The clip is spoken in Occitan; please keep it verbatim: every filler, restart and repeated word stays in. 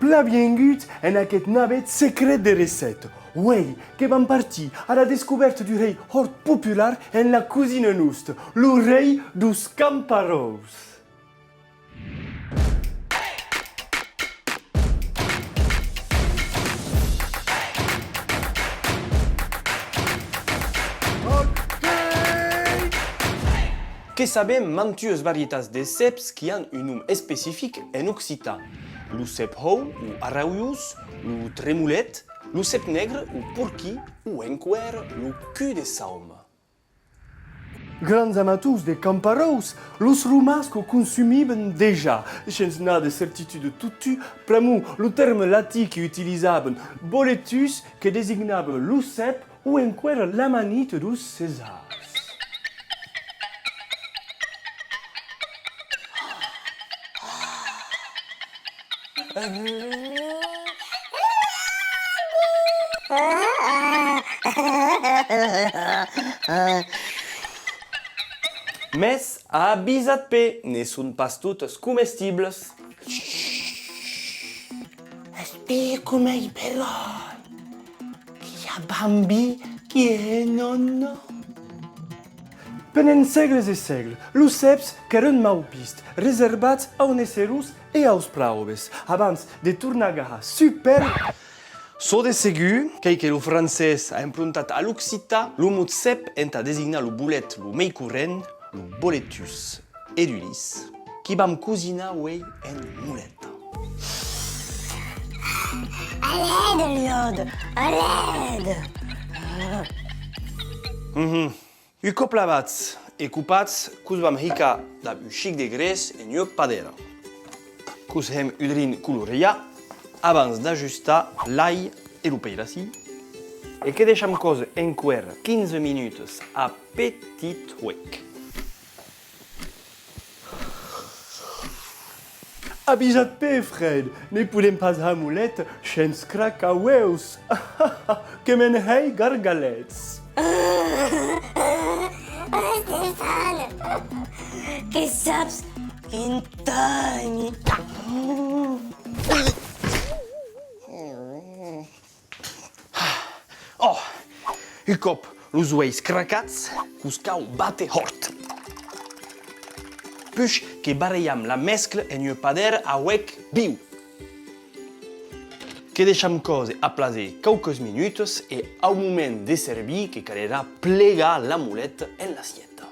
Plan viengut en aqueth navèth secret de recèpta. Uei que vam partir a la descobèrta d'un rei hòrt popular en la cosina nosta, lo rei deus camparòus. Que sabem mantuas varietats de cèps qui an un nom especific en occitan. Lo cèp hòu o arrauiós, lo tremolet, lo cèp negre o porquí o enqüèra lo cul de sauma. Grans amators de camparòus, los romans que'u consumivan dejà, shens nada de certituda totun, pr'amor lo tèrme latin que utilizavan, boletus, que designava lo cèp o enqüèra l'amanita deus cesars. Mès avisatz-pe, ne son pas totas comestibles. Espica-m'ei, Peròt, que i a bambins qui hèn nonò. Pendent sègles e sègles, los cèps qu'èran mau vistes, reservats aus naisserons e aus praubes. Abans de tornar gahar sus pèl, çò de segur qu'ei que lo francés a emprontat a l'occitan lo mot cèp entà designar lo bolet lo mei corrent, lo boletus edulis, qui vam cosinar uei en moleta. A l'aide, Lòd! A l'aide! Mhm. Un còp lavats e copats, que'us vam hicar dab un chic de grés en ua padèra. Que'us hèm un drin coloriar abans d'ajustar l'alh e lo peirassin e que deisham còser enqüèra quinze minutas a petit huec. Avisatz-pe, frèd, ne podem pas har moleta shens cracar ueus. Que me'n hèi gargalets. Estefan, que saps quin tòni. Ò! Un còp los ueis cracats, que'us cau bàter hòrt. Puish que barrejam la mescla en ua padèra a huec viu. Que deisham còser a plaser quauquas minutas e, au moment de servir, que calerà plegar la moleta en l'assieta.